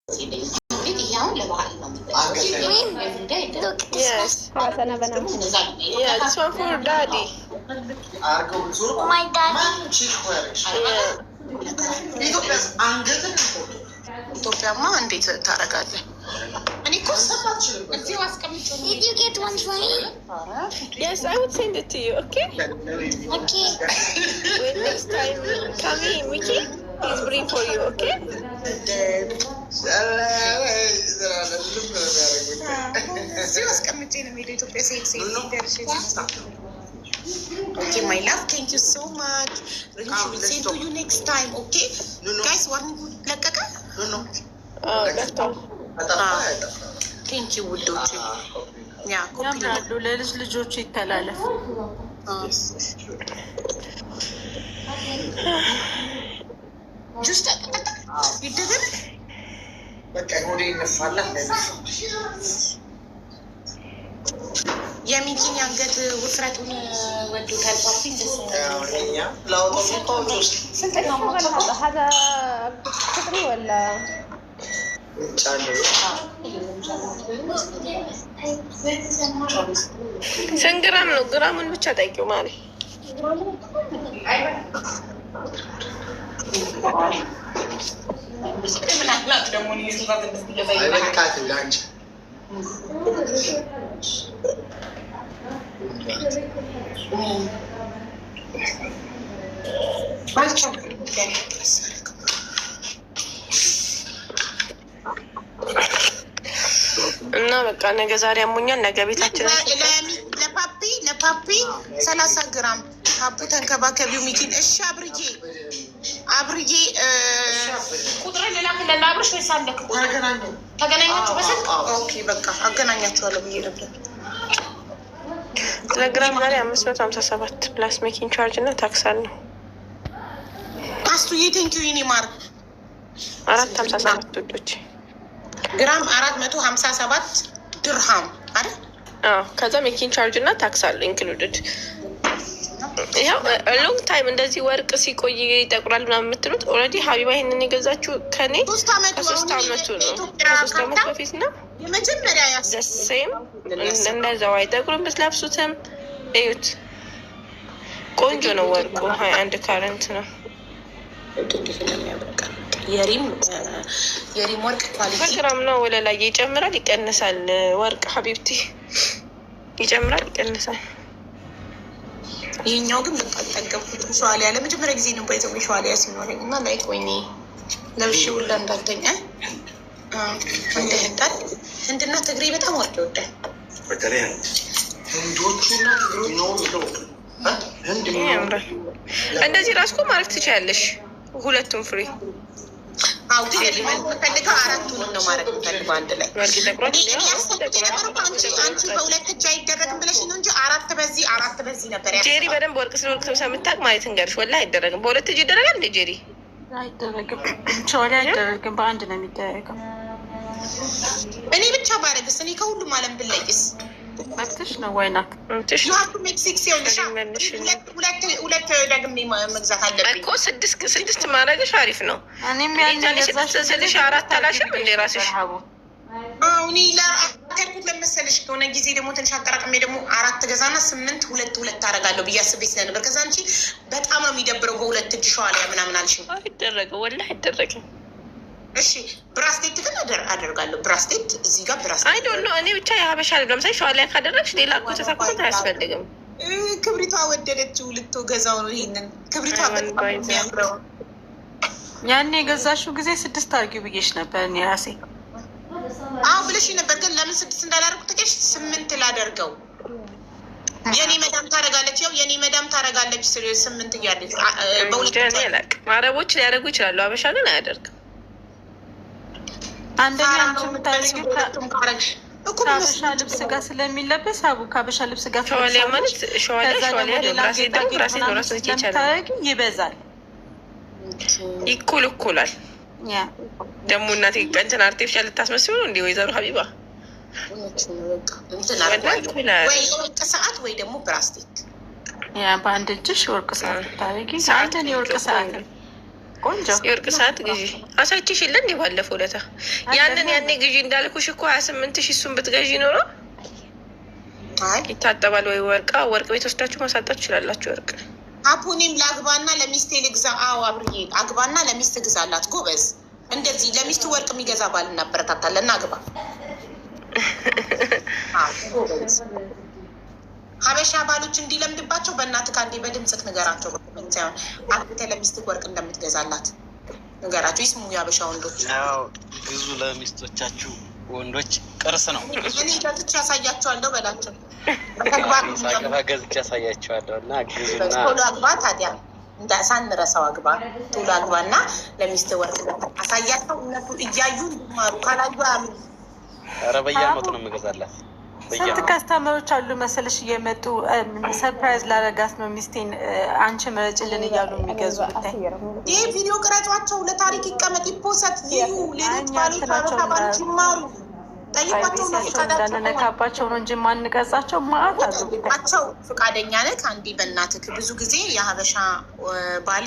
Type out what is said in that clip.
ይሄ አሁን ለባህል ነው የሚደረገው። Look, this Yes. Yeah, this one for daddy. My daddy. Yeah. ኢትዮጵያማ እንዴት ታደርጋለህ? እኔ እኮ እዚሁ አስቀምጬው ነው። Did you get one for me? Yes, I would send it to you, okay? Okay. When next time coming, Mickey, he's bring for you, okay? እዚሁ አስቀምጬ ነው የሚሄደው። ኢትዮጵያ ሴት ሴት ደርሼ። Okay, my love, thank you so much. Send to you next time, okay? Guys, warning ለቀቀ። Oh, ለፍቷል። Thank you ውዶች። Yeah, copy ያምራሉ። ለልጅ ልጆቹ ይተላለፍ። ጁስ ጠጣ ይደገም። በቃ ሆዴ ይነፋላ። የሚኪን የአንገት ውፍረቱን ወዶታል። ፓፒ ደስ ስንት ነው? هذا قطري ولا ስንት ግራም ነው? ግራሙን ብቻ ጠይቂው ማሪ። ምናልባት ደግሞ እኔ እሱ ጋር ትንሽ እየበላ አይበቃትም ለአንቺ። እና በቃ ነገ ዛሬ አሞኛል። ነገ ቤታችንን ለፓፒ 30 ግራም ሀቡ ተንከባከቢው ሚኪን። እሺ አብርዬ፣ አብርዬ ቁጥርን ልላክልህ ለአብርሽ ወይስ አለክ? ተገናኛችሁ በስልክ? Okay, በቃ አገናኛችኋለሁ ብዬ ነበር። ለግራም ዛሬ 557 plus making charge እና tax አለው። አስቱዬ thank you የኔ ማር። 457 ውዶች። ግራም 457 ድርሃም አይደል? አዎ፣ ከዛ making charge እና tax አለው included። ይኸው long time እንደዚህ ወርቅ ሲቆይ ይጠቁራል ምናምን የምትሉት already ሀቢባ ይሄንን የገዛችው ከኔ 3 አመቱ ከ3 አሁን አመቱ ነው። የኢትዮጵያ ከ3 አመት ካርታ በፊት ነው። የመጀመሪያ ያስ The same እንደዛው አይጠቁርም ብትለብሱትም። እዩት፣ ቆንጆ ነው ወርቁ። 21 ካረንት ነው። እንዴት እንደሚያበቃ የሪም ወርቅ quality። በግራም ነው። ወደ ላይ ይጨምራል ይቀንሳል። ወርቅ حبيبتي ይጨምራል ይቀንሳል። ይሄኛው ግን በቃ አልጠገብኩትም። ሸዋሊያ ለመጀመሪያ ጊዜ ነው ባይዘው ሸዋሊያ ሲኖረኝ እና like ወይኔ ለብሼ ሁላ እንዳልተኛ። እንደ ህንዳል ህንድና ትግሬ በጣም ወርቅ ይወዳል። በተለይ ህንዶቹና ትግሮች ህንድ ያምራል። እንደዚህ ራስ እኮ ማድረግ ትችያለሽ። ሁለቱም free። አዎ፣ ግን እኔ የምፈልገው አራቱንም ነው ማድረግ የምፈልገው አንድ ላይ። ወርቅ ይጠቁራል። እኔ ያሰብኩት የነበረው እኮ አንቺ በሁለት እጅ አይደረግም ብለሽ ነው እንጂ አራት በዚህ አራት በዚህ ነበር ጄሪ ያሰብኩት። በደንብ ወርቅ ስለ ወርቅ ስለምታውቅ ማለት እንገርሽ ወላሂ አይደረግም። በሁለት እጅ ይደረጋል እንደ ጄሪ? አይደረግም። ሸዋላ አይደረግም። በአንድ ነው የሚደረገው። እኔ ብቻ ባረግስ? እኔ ከሁሉም ዓለም ብለይስ? መብትሽ ነው። Why not? እንትሽ You have to make six። ይኸውልሽ ሁለት ሁለት ሁለት ደግሜ መግዛት አለብኝ። እኮ ስድስት ስድስት ማድረግሽ አሪፍ ነው። እኔም ያን እኔ ስድስት ስልሽ አራት አላሽም እንዴ ራስሽ? አዎ፣ እኔ ለአተርኩት ለመሰለሽ ከሆነ ጊዜ ደግሞ ትንሽ አጠራቅሜ ደግሞ አራት ገዛና ስምንት ሁለት ሁለት አደርጋለሁ ብዬ አስቤ ስለነበር፣ ከዛ አንቺ በጣም ነው የሚደብረው በሁለት እጅ ሸዋሊያ ምናምን አልሽኝ። አይደረግም፣ ወላሂ አይደረግም። እሺ bracelet ግን አደርጋለሁ። Bracelet እዚህ ጋር bracelet። I don't know፣ እኔ ብቻ የሀበሻ ለምሳሌ ሸዋሊያ ካደረግሽ ሌላ ኮተታ ኮተት አያስፈልግም። ክብሪቷ ወደደችው፣ ልትገዛው ነው። ይሄንን ክብሪቷ በጣም ነው የሚያምረው። ያኔ የገዛሽው ጊዜ ስድስት አድርጊው ብዬሽ ነበር እኔ ራሴ። አዎ ብለሽ ነበር፣ ግን ለምን ስድስት እንዳላደርጉ ትቄሽ ስምንት ላደርገው የኔ መዳም ታደርጋለች። ያው የኔ መዳም ታደርጋለች ስምንት እያለች በሁለት እኔ አላውቅም። አረቦች ሊያደርጉ ይችላሉ፣ ሀበሻ ግን አያደርግም። አንደኛ አንቺ የምታደርጊው በሁለቱም ካረግሽ እኮ ከሀበሻ ልብስ ጋር ስለሚለበስ አቡ ከሀበሻ ልብስ ጋር ሸዋሊያ ማለት ሸዋሊያ ከዛ ደግሞ ሸዋሊያ ነው። ሌላ Bracelet ደግሞ ጌጣጌጥ Bracelet ነው። ምናምን ራሱን ይቻላል። ስለምታደርጊ ይበዛል። ይኩል እኩላል። ያ ደግሞ እናቴ እንትን artificial ልታስመስሉ ነው እንዴ ወይዘሮ ሀቢባ? እንትን ወላሂ አደርገዋለሁ እኩላል። ወይ የወርቅ ሰዓት ወይ ደግሞ bracelet። Yeah፣ በአንድ እጅሽ የወርቅ ሰዓት ብታደርጊ ሰዓት አንተን የወርቅ ሰዓት ቆንጆ። የወርቅ ሰዓት ግዢ። አሳይቼሽ የለ እንዴ ባለፈው ለታ? ያንን ያኔ ግዢ እንዳልኩሽ እኮ 28,000 እሱን ብትገዢ ኖሮ አይ። ይታጠባል ወይ ወርቃ ወርቅ ቤት ወስዳችሁ ማሳጣት ትችላላችሁ። ወርቅ አፑኔም ለአግባና ለሚስቴ ልግዛ። አዎ አብርዬ፣ አግባና ለሚስት ግዛላት። ጎበዝ። እንደዚህ ለሚስቱ ወርቅ የሚገዛ ባል እናበረታታለን። አግባ። አዎ፣ ጎበዝ። ሀበሻ ባሎች እንዲለምድባቸው በእናትህ ከአንዴ በድምፅህ ንገራቸው። በ comment ሳይሆን አግብተህ ለሚስትህ ወርቅ እንደምትገዛላት ንገራቸው። ይስሙ የሀበሻ ወንዶች። ያው ግዙ ለሚስቶቻችሁ ወንዶች፣ ቅርስ ነው። እኔ ገዝቼ ያሳያቸዋለሁ በላቸው። በተግባር ሳገባ ገዝቼ ያሳያቸዋለሁ እና ግዙና ቶሎ አግባ ታዲያ፣ ሳንረሳው አግባ፣ ቶሎ አግባ እና ለሚስት ወርቅ አሳያቸው። እነሱ እያዩ እንዲማሩ፣ ካላዩ አያምኑም። ኧረ በየአመቱ ነው የምገዛላት። ስንት በየአመቱ። customer ኦች አሉ መሰለሽ እየመጡ surprise ላረጋት ነው ሚስቴን፣ አንቺ ምረጭልን እያሉ የሚገዙ ብታይ። ይህ ቪዲዮ ቅረጿቸው፣ ለታሪክ ይቀመጥ፣ ይ post፣ ይዩ። ሌሎች እኛ ባሎች እንትናቸው ሀበሻ ባሎች ይማሩ። ጠይቋቸው ነው። Privacy ያቸው ፈቃዳቸው እንዳንነካባቸው ነው እንጂ ማንቀርጻቸው ማአት አሉ ብታይ። ጠይቋቸው። ፈቃደኛ ነህ? አንዴ በእናትህ ብዙ ጊዜ የሀበሻ ባል